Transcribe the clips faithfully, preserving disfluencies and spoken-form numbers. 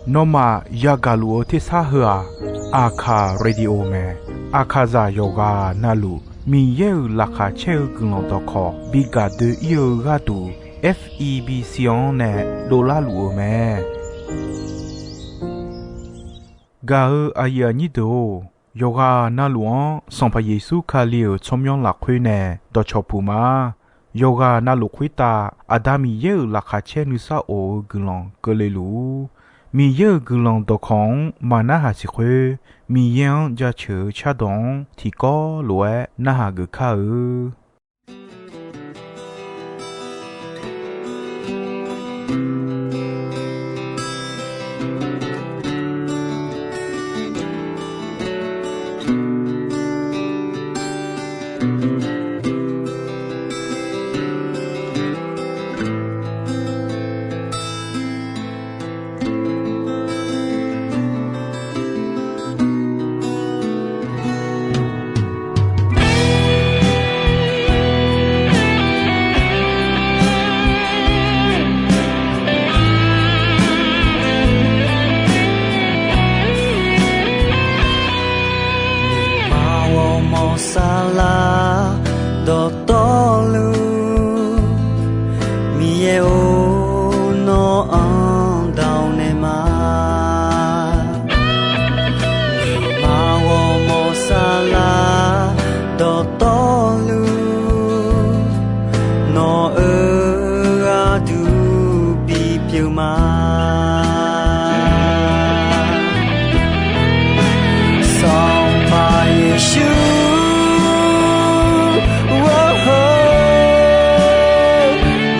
Nawmaf yagaq luf-eu tersar heu-aq, Aqkaq Radio mae. Aqkaqzaq yawqghaq navluf Miqyaer-euq laqkhaq caer-eu guiqlanq dawqkawq bi gaq doe-ir-eu gharduq, F E B C-anr nae dovlar luf-eu mae. Gaq-eu aqyuif aqnyir deuq-or, yawqghaq navluf-anr Sanqpaq Yeqsur Kali-euq tsawrmyanr lafkhoer nae dawqcawq puq ma. Yawqghaq navluf khoertav Aqda Miqyaer-euq laqkhaq caer nuisar of-eu guiqlanq keuvle luf-ur. Miqyaer-euq guiqlanq dawqkawq-anr maqnarhaq siq khoer, Miqyaer-anr jaceuq-eu cardawq-anr tiqkawv lof-aer narhaq geuf kar-eu. Aqmawr mawq saflar dawqtawvluf, Miqyaer-or, nawr-anr dawq naeq ma. Aqmawr mawq saflar dawqtawvluf, nawq-euq gharduq bipyeuf ma. Sanqpaq Yeqsur,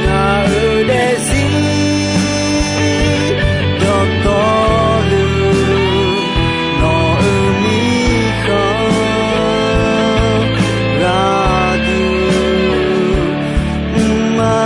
ngaq-euq daefzir dawqtawvluf, nawq-euq mirkhanq gharduq mr ma.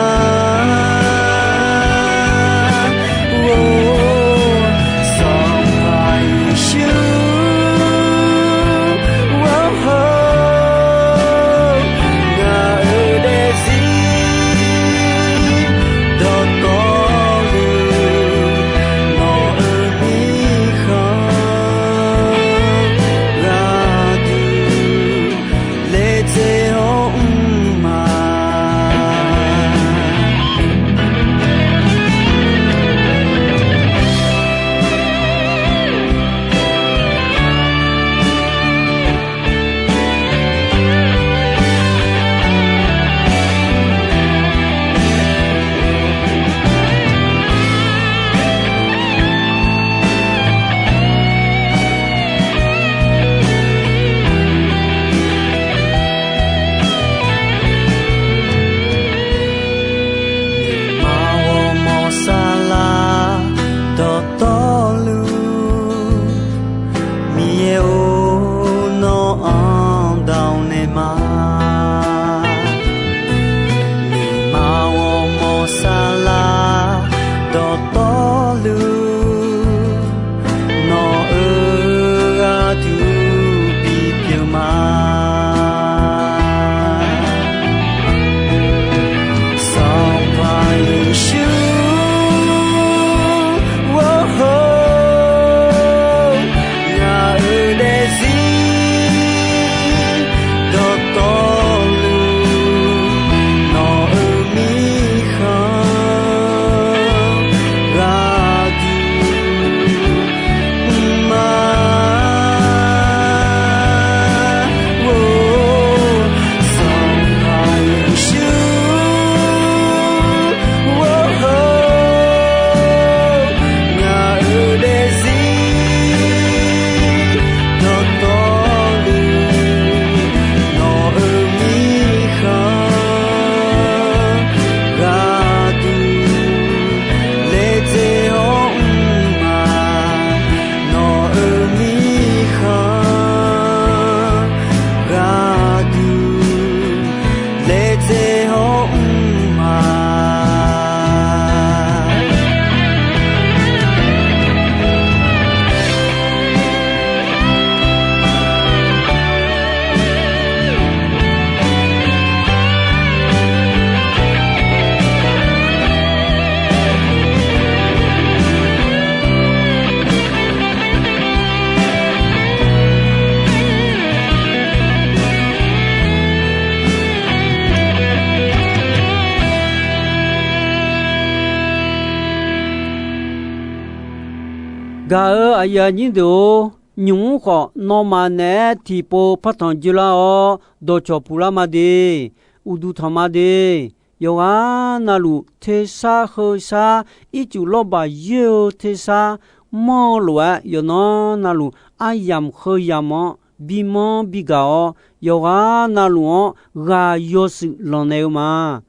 Gaq-euq aqyuif aqnyir deuq-or, nymq-mr khawf nawmaf naeq-aer tiqpov partanq dzoerlar-awr, dawqcawq puqlar ma de. Uqduq tanq ma de. Yawqghaq navluf tersar heusar, ircuf lawrbaq yoer-eu tersar manr-eu lof-aer, yawqnan navluf aryamq heuyamq-anr bimanr bigaq-awr, yawqghaq navluf-anr ghaq yawshuif lanqnaeq-eu ma.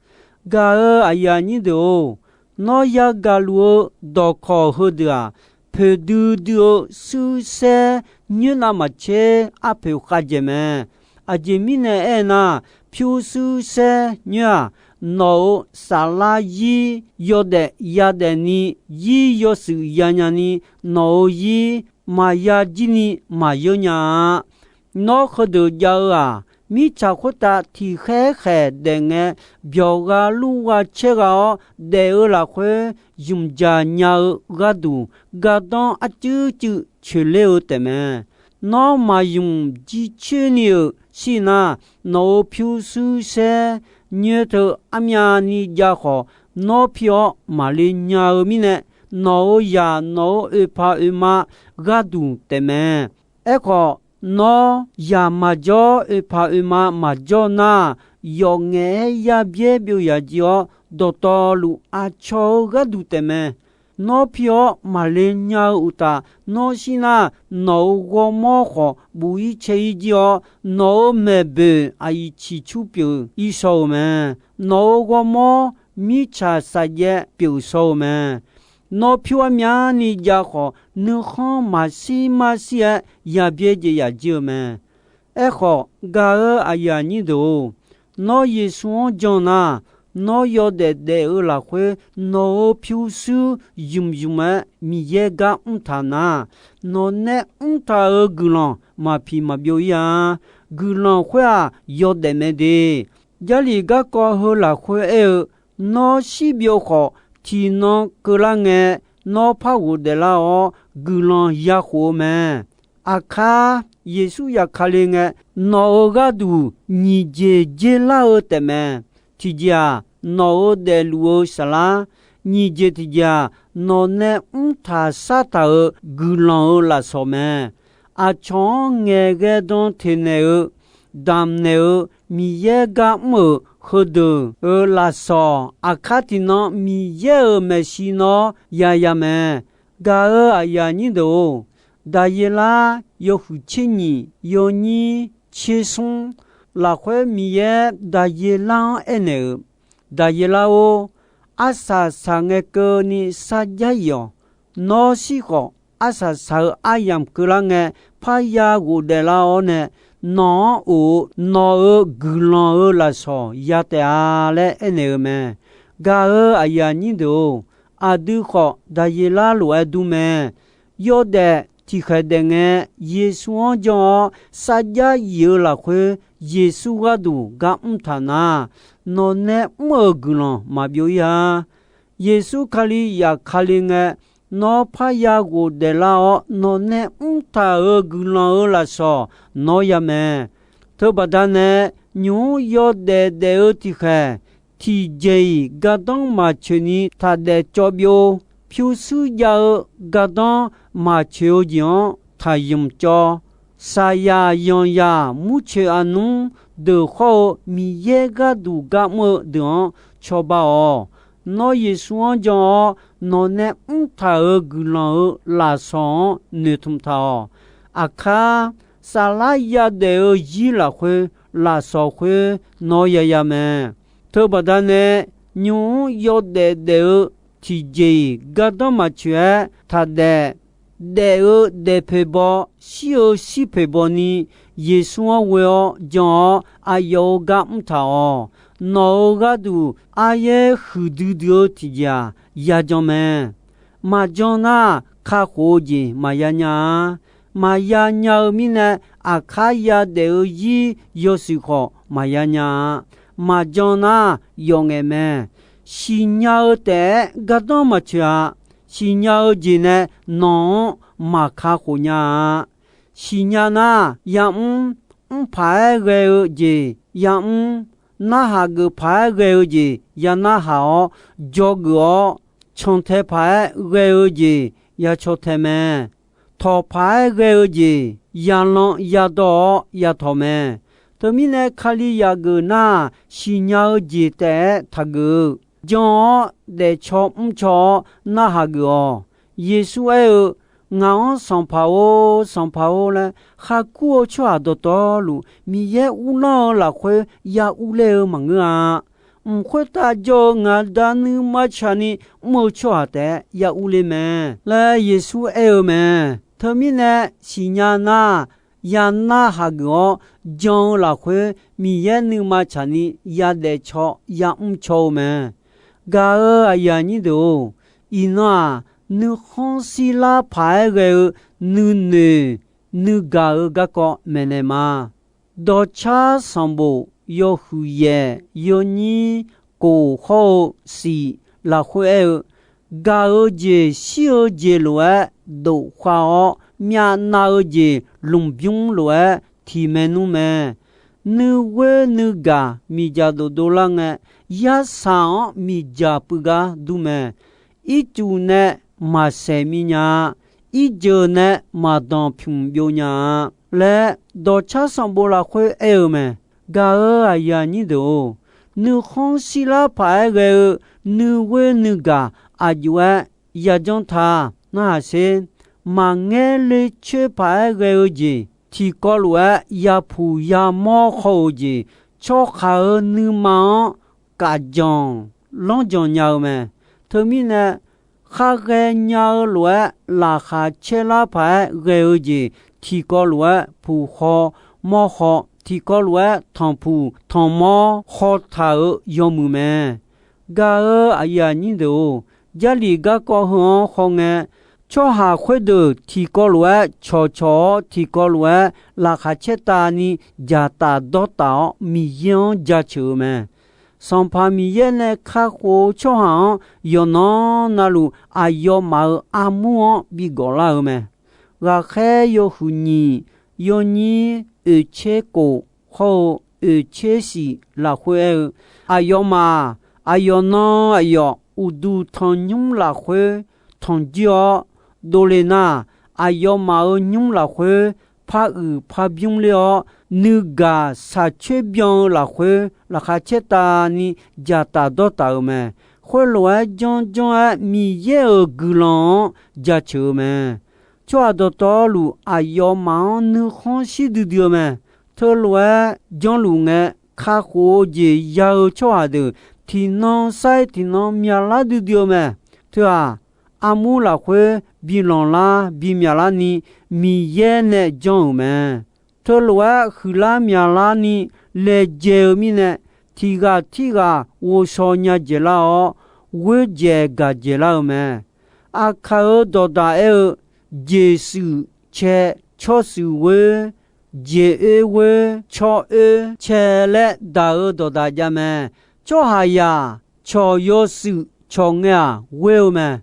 Gaq-euq aqyuif aqnyir deuq-or, nawr yagaq luf-eu dawqkawq heudeuq-aq, poeqdui dui-eu shuir saer nyoer navmaqtser arpoeq khavdzaeq mae. Aqjeq mirnae aernar, pyurshuir saer nyoer-aq, nawq-euq saflar zir yawdaef yadaef ni, zir yawshuif yanya ni, nawq-euq zir maqya jir ni maqyeur nya-a. Nawr heudeuq jav-eu-aq, mirtsaq khoertav tiqkhaer khaeq daef ngae, byawq gha lur gha caer gha-awr daef-eu lafkhoer zmqdzaq nya-eu gharduq, gardanr arcuiv cuiv coeqler-eu taefmae. Nawr maqzmq jircoer ni-euq shir nar, nawq-euq pyurshuir saer nyoer teu armyavni jav khawf, nawr pi-awr maqle nya-eu mirnae, nawq-euq zaq nawq-euq oeqpaq oeqma gharduq taefmae. Aerkhawf, nawr zaq maqjawr oeqpaq oeqma maqjawr nar, yawf ngaef-aer yabyaer byov yaq jir-awr, dawqtawvluf aqcawq-eu gharduq taefmae. Nawr pi-awr maqle nya-eu uqtaf, nawr shir nar, nawq-euq ghawrmawr khawf buf-ir cae-ir jir-awr, nawq-euq maeqboeq aqyuif ciqcur pyeuf-ir shaw-euq mae. Nawq-euq ghawrmawr mirtsaq saqjaev pyeuf shaw-eu mae. Nawr pyur armyavni jav khawf, nuikhanr maqshir marshir-aer yabyaer jaev yaq jir-eu mae. Aerkhawf, gaq-euq aqyuif aqnyir deuq-or, nawr Yeqsur-anr jan nar, nawr yawdaef daef-eu lafkhoer nawq-euq pyurshuir zmqzmq-aer Miqyaer gar mrtaq nar, nawq nae mrtaq-euq guiqlanq maqpiq maqbyov-ir-a. Guiqlanq khoer-aq, yawdaef mae de. Jarlif garkawv heu lafkhoer aer-eu, nawr shirbyov khawf, tiqnan keuvlar ngae, nawr par ghofdaef lar-awr, guiqlanq yakhof-eu mae. Aqkar Yeqsur zafkale ngae, nawq-euq gharduq nyiq jeq dzer lar-eu taefmae. Tiqjeq-aq, nawq-euq daefluf-eu saflar, nyiq jeq tiqjeq-aq, nawq nae mrtaq sartaq-euq guiqlanq-euq lafsawq mae. Aqcawq-anr ngaeqghae dan teqnaeq-eu, damqnaeq-eu, Miqyaer gar mr-euq heudeuq-euq lafsawq, aqkar tiqnan Miqyaer-euq maeqshi nawr yaya mae. Gaq-euq aqyuif aqnyir deuq-or, Daqyeqlar yawhuiq tser nyiq yawnyir tser smr lafkhoer Miqyaer Daqyeqlar-anr aernaeq-euq, Daqyeqlar-or, arsaq saq ngae keuvni sarjax ir-awq. Nawr shir khawf, arsaq saq-eu aryamq keuvlar ngae, parya ghofdaef lar-awr nae, nawq-anr of-eu nawq-euq guiqlanq-euq lafsawq ya taef-a laer aernaeq-eu mae. Gaq-euq aqyuif aqnyir deuq-or, aqdui khawf Daqyeqlar lof-aer dur mae. Yawdaef tiqkhaeq daef ngae, Yeqsur-anr jan-awr sarjax ir-eu lafkhoer, Yeqsur gharduq gar mrtaq nar, nawq nae mr-euq guiqlanq maqbyov-ir-a. Yeqsur Kali zafkale ngae, nawr parya ghofdaef lar-awr, nawq nae mrtaq-euq guiqlanq-euq lafsawq nawr ya mae. Teubaqda nae, nymq-mr yawdaef daef-eu tiqkhaeq, tiqjeq-iq gardanr maqcoeq ni taqdaef cawv byov. Pyurshuir jav-eu gardanr maqcoeq-eu jeq-anr taqzmq cawv. Saqyaq yanqzaq murcoeq aqnmr deuq hawr-eu Miqyaer gharduq gar mr-eu deuq-anr cawba-awq. Nawr Yeqsur-anr jan-awr, nawq nae mrtaq-euq guiqlanq-euq lafsawq-anr noeqtmq taq-awq. Aqkar, saflar yadaef-eu zir lafkhoer, lafsawq khoer nawr yaya mae. Teubaqda nae, nymq-mr yawdaef daef-eu tiqjeq-iq gardanr maqcoeq-aer taqdaef. Daef-eu daef poeq baw, shir-eu shir poeq baw ni, Yeqsur-anr ghoe-awr jan-awr aqyawf-euq gar mrtaq-awq. Nawq-euq gharduq aryaer huiqdui dui-eu tiqjeq-aq, yajan mae. Maqjan nar, kakhof-eu jeq maqya nya-a. Maqya nya-eu mirnae, aqkar yadaef-eu zir yawshuif khawf maqya nya-a. Maqjan nar, yawf ngaef mae. Siqnya-eu taef-aer gardanr maqcoeq-a. Siqnya-eu jeq nae nawq-anr maqkakhof nya-a. Siqnya nar, yamr, mr paq-aer ghae-eu jeq yamr, narhaq geuf paq-aer ghae-eu jeq yanarhaq-awr, dzawgeuf-awr, cantae paq-aer ghae-eu jeq ya caw tae mae. Tawq paq-aer ghae-eu jeq yalan yadawr-awr yatawq mae. Teumirnae, Kalizaq geuf nar, siqnya-eu jeq taef-aer taqgeuf-eu, jan-awr daefcaw mrcaw-awr narhaq geuf-awq. Yeqsur aer-eu, Ngaq-anr Sanqpaq-or, Sanqpaq-or laer kharkur-eu tsawrhaq dawqtawvluf, Miqyaer uvlanr-eu lafkhoer ya urler-eu maqngeur-a. Mq khoertav jawr-eu ngaq Da nuima tsaqni mr-eu tsawrhaq taef-aer ya urler mae laer Yeqsur aer-eu mae. Teumirnae, siqnya nar, ya narhaq geuf-awr jan-eu lafkhoer Miqyaer nuima tsaqni ya daefcaw ya mrcaw-eu mae. Gaq-euq aqyuif aqnyir deuq-or, iqnan-aq, nuikhanr shirlar paq-aer ghae-eu nuinoeq nuigaq-eu garkawv maeqnaeq ma. Dawqcar sanqbof yawhuiq yaeq yawnyir kof hawr-eu siq lafkhoer aer-eu, gaq-eu jeq shir-eu jeq lof-aer dof khav-awr, myavnav-eu jeq lmqbymr lof-aer tiq maernmr mae. Nuighoer nuigaq miqdzaq dofdov lar ngae, yarsaq-anr miqdzaq puiv gar dur mae. Ircuf nae maqsaeq mi nya-a. Irjeuq nae maqdanq pymq byov nya-a laer, dawqcar sanqbof lafkhoer aer-eu mae. Gaq-euq aqyuif aqnyir deuq-or, nuikhanr shirlar paq-aer ghae-eu nuighoer nuigaq aqjox-aer yajanr ta narhaq sher. Maqngaer le coer paq-aer ghae-eu jeq, tiqkawv lof-aer yapuq yamawr haw-euq jeq, tsawrhaq-euq nuima-anr kafjanq lanrjanq nya-eu mae. Teumirnae, khar ghaenya-eu lof-aer laqkhaq caer lar paq-aer ghae-eu jeq, tiqkawv lof-aer puq haw mawr haw, tiqkawv lof-aer tanqpuq tanqmawr haw taq-euq yawmuiq mae. Gaq-euq aqyuif aqnyir deuq-or, Jarlif garkawv heu-anr hawngae, tsawrhaq khoerdeuq tiqkawv lof-aer cawqcawq-awr, tiqkawv lof-aer laqkhaq caertavni dzaqtaf dawrtaf-awr, Miqyaer-anr jaceuq-eu mae. Sanqpaq Miqyaer nae kakhof-eu tsawrhaq-anr yawqnan navluf aqyawfmaf-euq armur-anr bigawf lar-eu mae. Ghaqkhaer yawhuiq nyiq, yawnyir oeqtser kof hawr-eu oeqtser siq lafkhoer aer-eu, aqyawfmaf-aq, aqyawf nan aqyawf uqduq tanqnymr lafkhoer tanqjir-awr dovle nar, aqyawfmaf-euq nymr lafkhoer par uiq par bymr ler-awr, nuigaq shaqcoer byan-eu lafkhoer laqkhaq caertavni dzaqtaf dawrtaf-euq mae. Khoerlof-aer janrjanr-aer Miqyaer-euq guiqlanq-anr jaceuq-eu mae. Tsawrhaq dawqtawvluf aqyawfmaf-anr nuikhanr shir duidui-eu mae. Teulof-aer janrluf ngae, kakhof-eu jeq ya-eu tsawrhaq deuq tiqnan sair tiqnan myaqlar duidui-eu mae. Teu-aq, armur lafkhoer bilanq lar bimyaq larni Miqyaer nae janr-euq mae. Teulof-aer huiqlar myaqlarni laejae-eu mirnae, tiq ghaq tirghaq ghovshaw nya dzaeqlar-awr, ghoer dzaeq gaq dzaeqlar-eu mae. Aqkaq-euq dawqdaq aer-eu, jeqshuif cae, tsawrshuif ghoer, jeq oer ghoer, tsawr oer cae laer daq-euq dawqdaq jav mae. Tsawrhaqzaq cawq yawshuif cawq ngae-aq ghoer-eu mae.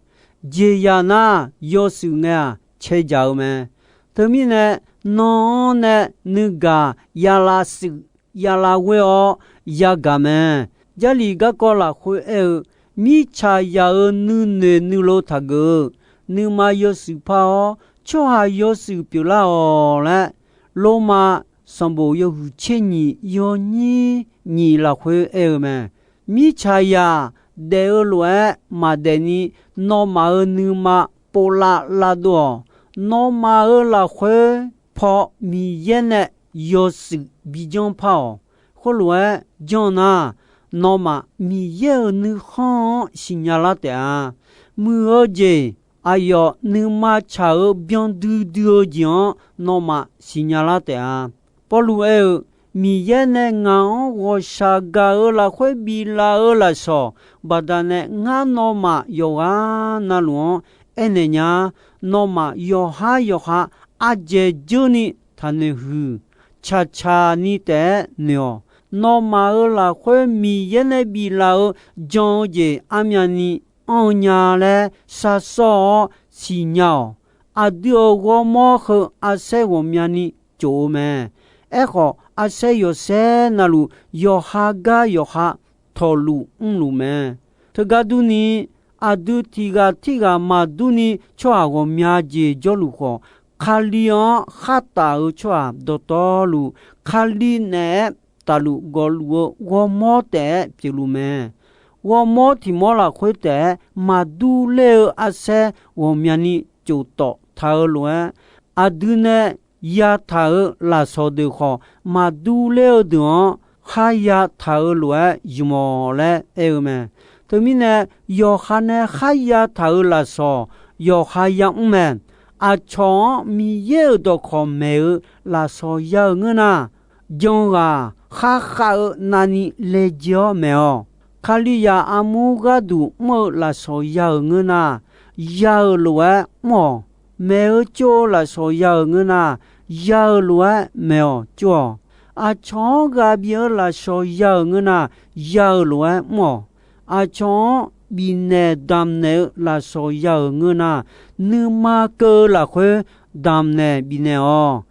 Jeqzaq nar yawshuif ngae-aq cae dzaq-eu mae. Teumirnae, nan-anr nae nuigaq yalav shuif yalav ghoer-awr yagaq mae. Jarlif garkawv lafkhoer aer-eu, mirtsaqzaq-euq nuinoeq nuilov taqgeuf-eu, nuima yawshuif par-awr, tsawrhaq yawshuif pyeuflar-awq laer, Lormav sanqbof yawhuiq tser nyiq yawnyir nyiq lafkhoer aer-eu mae. Mirtsaqzaq daef-eu lof-aer maqdaef ni, nawmaf-euq nuima povlav lavdov-awq. Nawmaf-euq lafkhoer paw Miqyaer nae yawshuif bijanr par-awq. Khoerlof-aer janr nar, nawmaf Miqyaer-euq nuikhanr-anr siqnya lar taef-a. Muiq-eu jeq, aqyawf nuima tsaq-eu byan duidui-eu jeq-anr nawmaf siqnya lar taef-a. Pawrluv aer-eu, Miqyaer nae ngaq-anr ghawqshaq gaq-eu lafkhoer biflaf-eu lafsawq baqdanae, ngar nawmaf yawqghaq navluf-anr aernaeq nya-a. Nawmaf yawqhar yawqha ardzaeq dzeur ni taqnoeq huiq. Tsaqtsaq ni taef-aer noeq-awq. Nawmaf-euq lafkhoer Miqyaer nae biflaf-eu jan-eu jeq armyavni anr-eu nya laer shar sawr-awr siqnya-awq. Aqdui-euq ghawrmawr heu arsaer ghawqmyani tsof-eu mae. Aerkhawf, arsaer yawsaer navluf yawqha gar yawqha tawqluf mrluf mae. Teugar durni, aqdui tiq ghaq tirghaq maqdur ni tsawrhaq ghawqmya jeq jawrluf khawf, Kali-anr khartaf-eu tsawrhaq dawqtawvluf, Kali naeq-aer tafluf gawvluf-eu ghawrmawr taef-aer pyeufluf mae. Ghawrmawr tiq mawr lafkhoer taef-aer maqdur ler-eu arsaer ghawqmyani coftawf taq-eu lof-aer, aqdui nae yataq-euq lafsawq deuq khawf, maqdur ler-eu deuq-anr kharya taq-eu lof-aer ymq-awq laer aer-eu mae. Teumirnae, yawqha nae kharya taq-euq lafsawq yawqha yamr mae. Aqcawq-anr Miqyaer-euq dawqkawq maeq-eu lafsawq ya-euq ngeur nar, jan ghaq kharkhav-eu navni laejae-awr maeq-awq. Kalizaq armur gharduq mr-eu lafsawq ya-euq ngeur nar, ya-euq lof-aer mr-awq. Maeq-eu tsov-eu lafsawq ya-euq ngeur nar, ya-euq lof-aer maeq-awq tsov-awq. Aqcawq-anr ghaq bif-eu lafsawq ya-euq ngeur nar, ya-euq lof-aer mr-awq. Aqcawq-anr bifnaeq damqnaeq-eu lafsawq ya-euq ngeur nar, nuima keuv-eu lafkhoer damqnaeq bifnaeq-awq.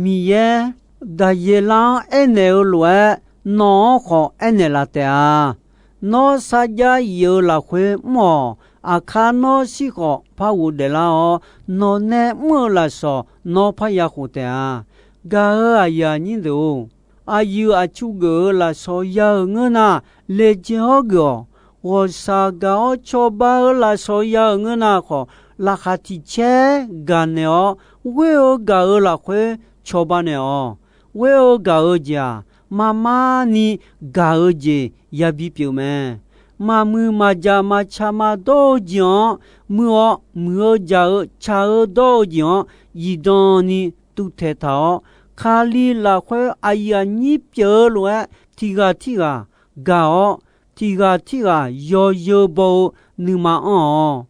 Miqyaer, Daqyeqlar-anr aernaeq-eu lof-aer nawq-anr khawf aernaeq laf taef-a. Nawr sarjax yif-eu lafkhoer mr-awq. Aqkar nawr shir khawf par ghofdaef lar-awr, nawqnae mr-eu lafsawq nawr parya khof taef-a. Gaq-euq aqyuif aqnyir deuq-or, aqyuif aqtsu geuf-eu lafsawq ya-euq ngeur nar, laejae-awr geuf-awq. Ghawqshaq gaq-awr cawba-eu lafsawq ya-euq ngeur nar khawf, laqkhaq tiq caer gaqnaeq-awr, ghoer-eu gaq-euq lafkhoer cawba naeq-awq. Ghoer-eu gaq-eu jeq-aq, marmar ni gaq-eu jeq yabi pyeuf mae. Maqmuiq maqjaq maqtsaq maqdawr-eu jeq-anr muiq-awr, muiq-eu jaq-eu tsaq-eu dawr-eu jeq-anr zifdan ni tuvtaeq taq-awr, Kali lafkhoer aqyuif aqnyir pyeuf-eu lof-aer, tiq ghaq tirghaq gaq-awr, tiq ghaq tirghaq yawzeu baw-eu nuima anr-awq.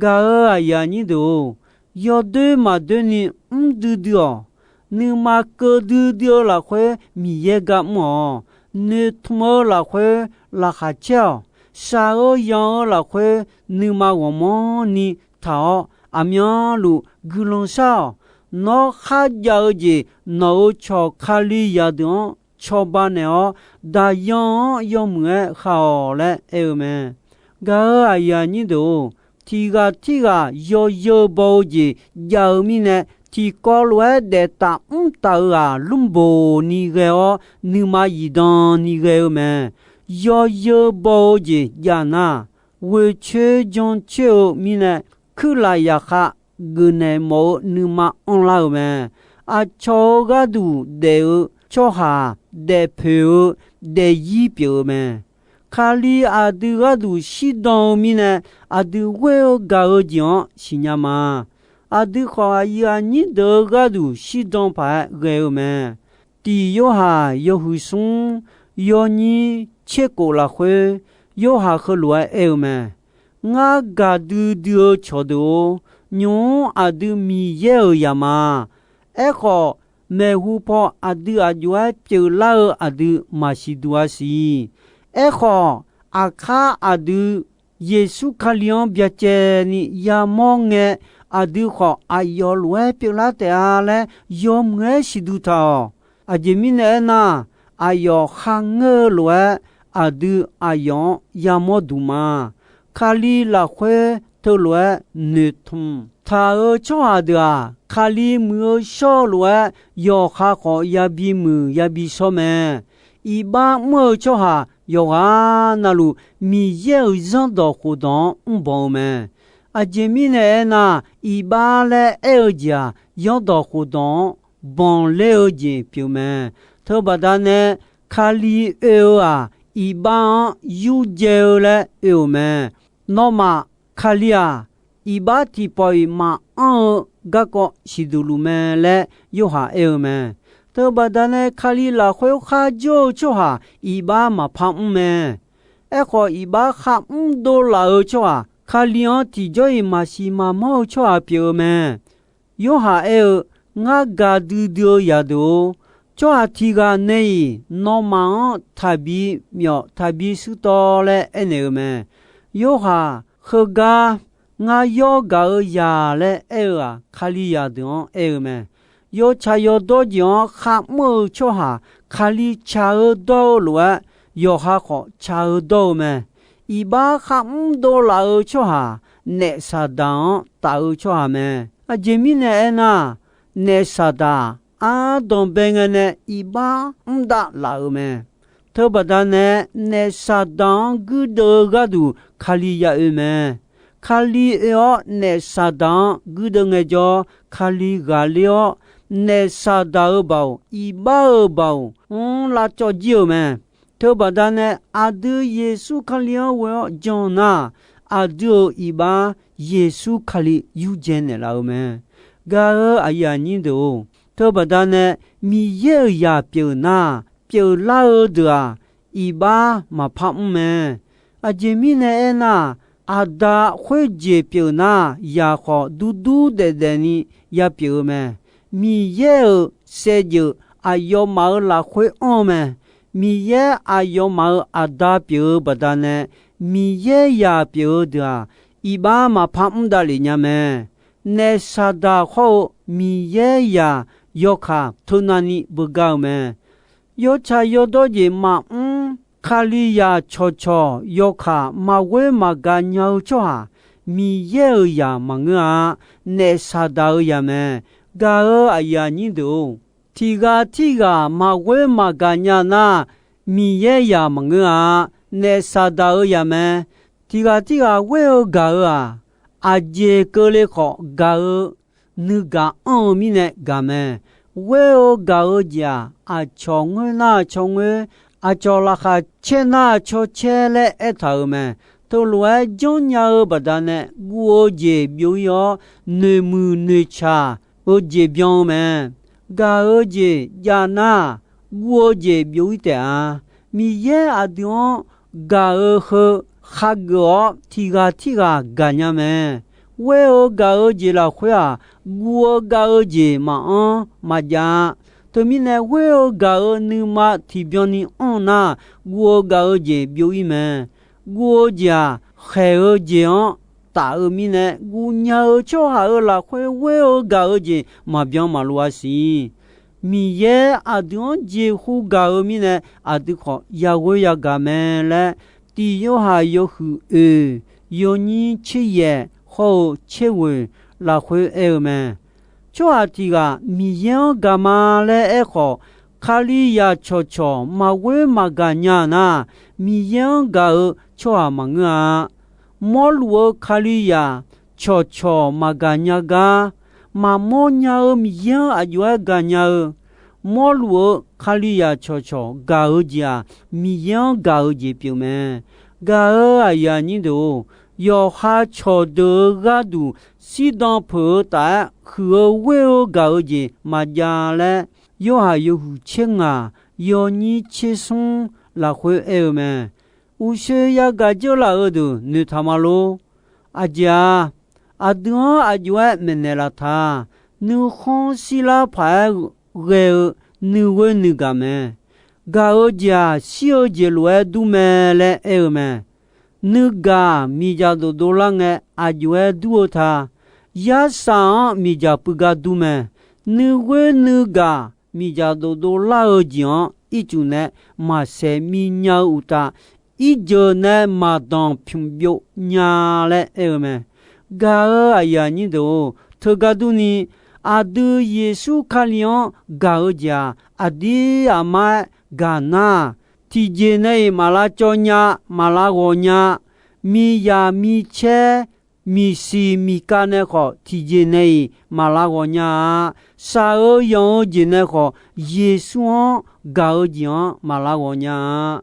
Gaq-euq aqyuif aqnyir deuq-or, yawdoer maqdoer ni mr duidui-awq. Nuima keuv duidui-eu lafkhoer Miqyaer gar mr-awq. Noeqtmq-eu lafkhoer laqkhaq caer-awq. Shaq-eu yanq-eu lafkhoer nuima ghawqmanrni taq-awr, aqmyanluf guiqlanq shar-awq. Nawr kharjav-eu jeq nawq-euq cawq Kalizaq deuq-anr cawba naeq-awr, daqyan-anr yawmuiq-aer khav-awq laer aer-eu mae. Gaq-euq aqyuif aqnyir deuq-or, tiq ghaq tirghaq yawzeu baw-eu jeq jav-eu mirnae, tiqkawv lof-aer daef taf mr taf-eu ghaq lmrboq ni ghae-awr, nuima zifdan ni ghae-eu mae. Yawzeu baw-eu jeq jav nar, ghoeqcoer jancoer-eu mirnae, kuirlaf zaqkhav geufnaeq mawf-eu nuima anrlar-euq mae. Aqcawq-euq gharduq daef-eu tsawrhaq daefpoeq-eu daefzir pyeuf-eu mae. Kali aqdui gharduq shirdan-eu mirnae, aqdui ghoer-eu gaq-eu jeq-anr siqnya ma. Aqdui khawf, aqyuif aqnyir deuq-euq gharduq shirdan paq-aer ghae-eu mae. Tiq Yorhaq yawhuiq smr yawnyir tserkhof lafkhoer, Yorhaq heulof-aer aer-eu mae. Ngar gaqdui dui-eu cawqdeuq-or, nymq-mr aqdui Miqyaer-euq zaq ma. Aerkhawf, maeqhu paw aqdui aq jov-aer pyeuflar-eu aqdui maqsiq duq-a siq. Aerkhawf, aqkar aqdui Yeqsur Kali-anr byacaevni yamawr ngae, aqdui khawf aqyawf lof-aer pyeuflar taef-a laer yawmuiq-aer siqduq taq-awq. Aqjeq mirnae aernar, aqyawf kharngeur-eu lof-aer aqdui aqyawf-anr yamawr duq ma. Kali lafkhoer teulof-aer noeqtmq taq-euq tsawrhaq deuq-aq, Kali muiq-eu shawr-eu lof-aer yawqha khawf yabi muiq yabi shawr mae. Iqbax mr-eu tsawrhaq yawqghaq navluf Miqyaer-euq zanrdawq khofdawq-anr mrbawq-eu mae. Aqjeq mirnae aernar, iqbax laer aer-eu jeq-aq, zanrdawq khofdawq-anr banqler-eu jeq pyeuf mae. Teubaqda nae Kali oe-eu-aq, iqbax-anr yurdzae-eu laer oe-euq mae. Nawmaf Kali-aq, iqbax tiqpawf-iq maqanr-eu garkawv siqduq luf mae laer Yorhaq aer-eu mae. Teubaqda nae Kali lafkhoer kharjawr-eu tsawrhaq iqbax maqpar mr mae. Aerkhawf, iqbax kharmr dovlaf-eu tsawrhaq, Kali-anr tiqjawr-iq maqsiq maqmawr-eu tsawrhaq pyeuf-eu mae. Yorhaq aer-eu, Ngar gaqdui dui-eu zaqdeuq-or, tsawrhaq tiq ghaq nae-iq nawmaf-anr taqbi myawf taqbi shuirtawv laer aernaeq-eu mae. Yorhaq heugar, Ngar yawr gaq-eu zaq laer aer-eu-aq, Kalizaq deuq-anr aer-eu mae. Yawtsaq yawdawr jeq-anr kharmr-eu tsawrhaq, Kali tsaq-eu dawr-eu lof-aer, yawqha khawf tsaq-eu dawr-eu mae. Iqbax kharmr dovlaf-eu tsawrhaq, naef Saqdaq-anr taf-eu tsawrhaq mae. Aqjeq mirnae aernar, naef Saqdaq ardanq bae ngae nae iqbax mr davlaf-euq mae. Teubaqda nae, naef Saqdaq-anr guirdeuv-eu gharduq Kali ya oe mae. Kali oe-awr, naef Saqdaq-anr guirdeuv ngaejawr, Kali ghaqler-awr, naef Saqdaq-euq baoq, iqbax-euq baoq mr lavcawv jir-euq mae. Teubaqda nae, aqdui Yeqsur Kali-anr ghoe-awr jan nar, aqdui-euq iqbax Yeqsur Kali yurdzae naeqlaf-eu mae. Gaq-eu aqyuif aqnyir deuq-or, teubaqda nae Miqyaer-euq zaq pyeuf nar, pyeuflar-eu deuq-aq, iqbax maqpar mr mae. Aqjeq mirnae aernar, aqda khoerjeq pyeuf nar, zaq khawf durdur daefdaef ni ya pyeuf-eu mae. Miqyaer-euq saevdzeuf aqyawfmaf-euq lafkhoer anr-eu mae. Miqyaer aqyawfmaf-euq aqda pyeuf-eu baqdanae, Miqyaer zaq pyeuf-eu deuq-aq, iqbax maqpar mr davlef nya mae. Naef Saqdaq khawr-eu Miqyaer zaq yawkaq teunavni beugar-eu mae. Yawtsaq yawdawr jeq maqmr, Kalizaq cawqcawq yawkaq maqghoer maqgaq nya-eu tsawrhaq, Miqyaer-euq zaq maqngeur-a. Naef Saqdaq-euq zaq mae. Gaq-eu aqyuif aqnyir deuq-or, tiqghaq tirghaq maqghoer maqgaq nya nar, Miqyaer zaq maqngeur-a. Naef Saqdaq-euq zaq mae. Tiqghaq tirghaq ghoer-eu gaq-eu-aq, aqjeq keuvle khawf gaq-eu nuigaq anr-eu mirnae gaq mae. Ghoer-eu gaq-eu jeq-aq, aqcawq ngoer nar caw ngoer, aqcawq laqkhaq caer nar caw caer laer aertaq-euq mae. Teulof-aer janrnya-eu baqdanae guv-eu jeq byov-ir-awr, noeqmuiq noeqcaq-eu jeq byan-eu mae. Gaq-eu jeq jav nar, guv-eu jeq byov-ir taef-a. Miqyaer aqdui-anr gaq-eu heu khageuf-awr, tiqghaq tirghaq gaqnya mae. Ghoer-eu gaq-eu jeq lafkhoer-aq, guv-eu gaq-eu jeq maqanr maqjav-a. Teumirnae, ghoer-eu gaq-eu nuima tiqbyan ni anr nar, guv-eu gaq-eu jeq byov-ir mae. Guv-eu jeq-aq, khaeq-eu jeq-anr taf-eu mirnae, guvnya-eu tsawrhaq-euq lafkhoer ghoer-eu gaq-eu jeq maqbyan maqluf-a siq. Miqyaer aqdui-anr jeqhu gaq-eu mirnae, aqdui khawf yaghoer yagaq mae laer, Tiq Yorhaq yawhuiq oeq, yawnyir tser yaef hawr-eu tser ghoeq lafkhoer aer-eu mae. Tsawrhaq tiq ghaq Miqyaer-anr gaq ma laer aerkhawf, Kalizaq cawqcawq maqghoer maqgaq nya nar, Miqyaer-anr gaq-eu tsawrhaq maqngeur-a. Mawrluf-eu Kalizaq cawqcawq maqgaq nya gar, maqmawr nya-eu Miqyaer-anr aqjox-aer gaqnya-eu, mawrluf-eu Kalizaq cawqcawq gaq-eu jeq-aq, Miqyaer-anr gaq-eu jeq pyeuf mae. Gaq-eu aqyuif aqnyir deuq-or, yawqha cawqdeuq-eu gharduq shirdan peuq-eu taf-aer huiq-eu ghoer-eu gaq-eu jeq maqjav laer, Yorhaq yawhuiq tser ngaq, yawnyir tser smr lafkhoer aer-eu mae. Uqshoe yagaq dzeur laf-eu deuq noeqtaq ma lor. Aqjeq-aq, aqdui-anr aqjox-aer maeqnaeq laf taq. Nuikhanr shirlar paq-aer ghae-eu nuighoer nuigaq mae. Gaq-eu jeq-aq, shir-eu jeq lof-aer dur mae laer aer-eu mae. Nuigaq miqdzaq dofdov lar ngae aqjox-aer dur-eu ta. Yarsaq-anr miqdzaq puiv gar dur mae. Nuighoer nuigaq miqdzaq dofdov lar-eu jeq-anr ircuf nae maqsaeq mi nya-eu uqtaf, irjeuq nae maqdanq pymq byov nya laer aer-eu mae. Gaq-eu aqyuif aqnyir deuq-or, teugar durni, aqdui Yeqsur Kali-anr gaq-eu jeq-aq, aqdir aqmar-aer gaq nar, tiqjeq nae-iq maq lavcawv nya, maq lavghawq nya, miqzaq micaer, miqsiq miqkav nae khawf tiqjeq nae-iq maq lavghawq nya-a. Shaq-eu yanq-eu jeq nae khawf, Yeqsur-anr gaq-eu jeq-anr maq lavghawq nya-a.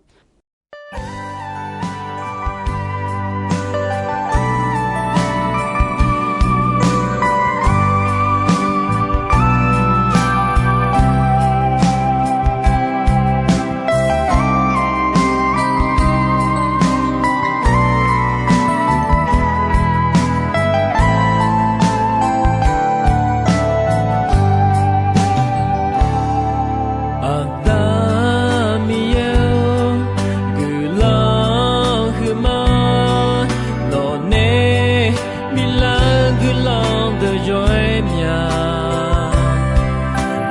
Aqda Miqyaer-or, guiqlanq huiqma, nawqnae biflar-eu guiqlanq deuq yawr-aer mya.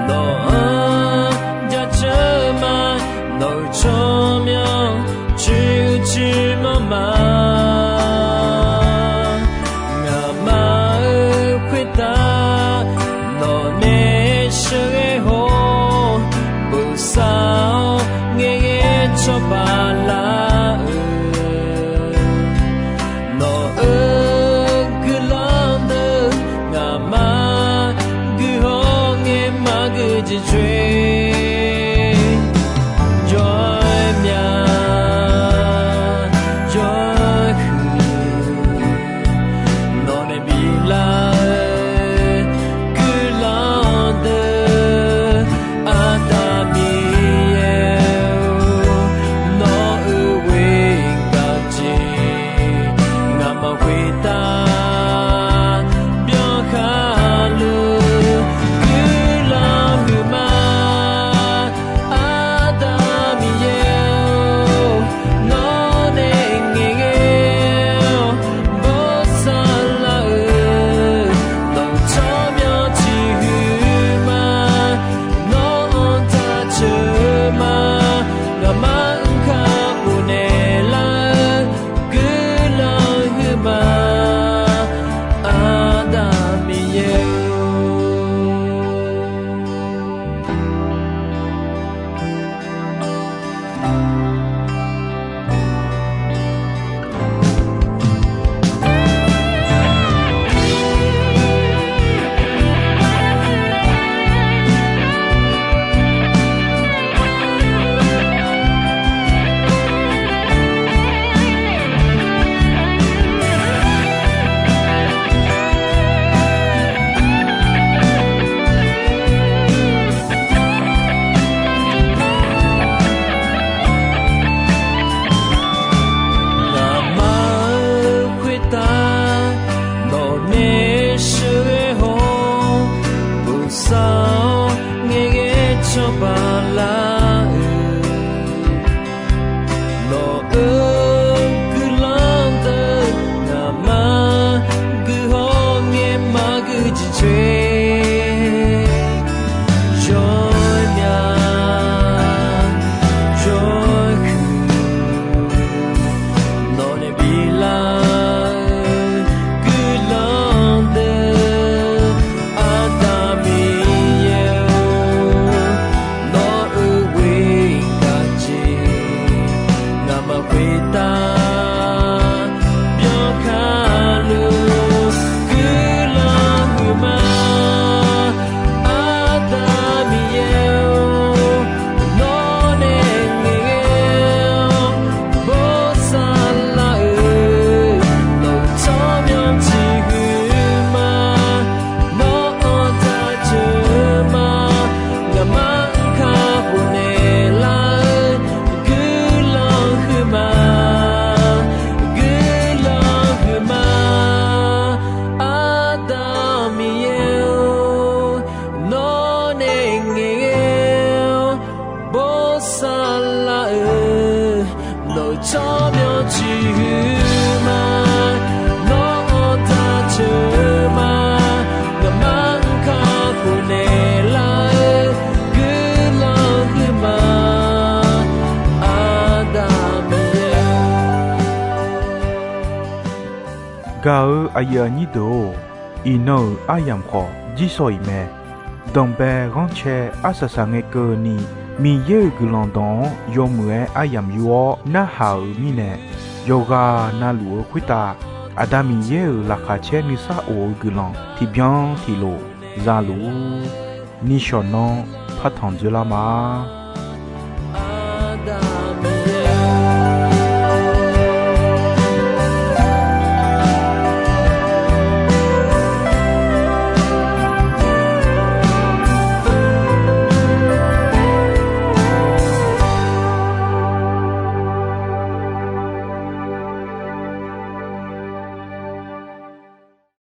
Nawq-anr jaceuq-eu ma, nawq-euq tsawrmyanr coer-eu coer manr ma. Gaq-eu aqyuif aqnyir deuq-or, iqnan-euq aryamq khawf jirsawq iq mae. Danqbae ghanrcae arsaq saq ngae keuvni, Miqyaer-euq guiqlanq dawq-anr yawmuiq-aer aryamq yor-awr narhaq-euq mirnae, yawqghaq na luf-eu khoertav Aqda Miqyaer-euq laqkhaq caer nuisar of-eu guiqlanq tiqbyan tiqlof za luf-ur. Nishawq nanr partanq dzoerlar ma.